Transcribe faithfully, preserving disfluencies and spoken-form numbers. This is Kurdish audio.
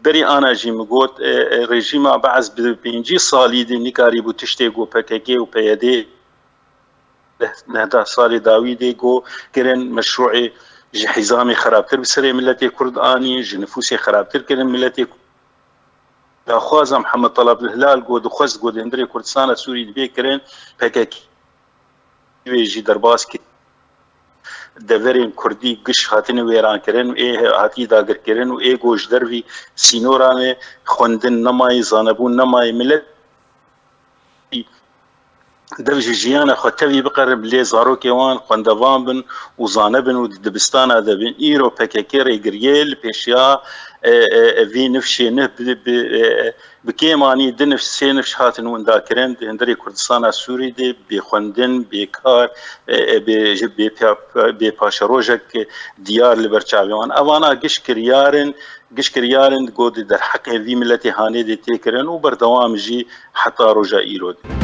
Berî ana jî min got, e, e, rejîma Be'es bi pêncî salî de nikarîbû tiştê ku P K K û P Y D nehda salê dawî de ku kirin, meşrûê ji hîzamê xerabtir bi serê miletê Kurd anî, ji nifûsê xerabtir kirin miletê Kurd. Daxwaza Mihemed Talab Hilal ku dixwest ku di hundirê Kurdistana Sûrî dibe kirin, P K K wê jî derbas kir. Deverên Kurdî giş hatine wêrankirin, ê hatî dagirkirin û ê ku ji dervî sînoran e, xwendin nemayê, zanebûn nemayê, milet dev ji jiyana xwe tevî biqerin, lê zarokê wan xwendevan bin û zane bin û di dibistana de bin. Îro P K K rêgiriyê li pêşiya, e, e, e, vî nifşê nih bi, bi, e, e, bi kêmanî du nifş, sê nifş hatin windakirin di hundirê Kurdistana Sûrî de, bê xwendin, bê kar, e, e, bê, ji bê pa-, bê paşerojek diyar li ber çavê wan. Evana giş kiryar in, giş kiryar in ku di derheqê vî miletê hanê de tê kirin û berdewam jî heta roja îro de.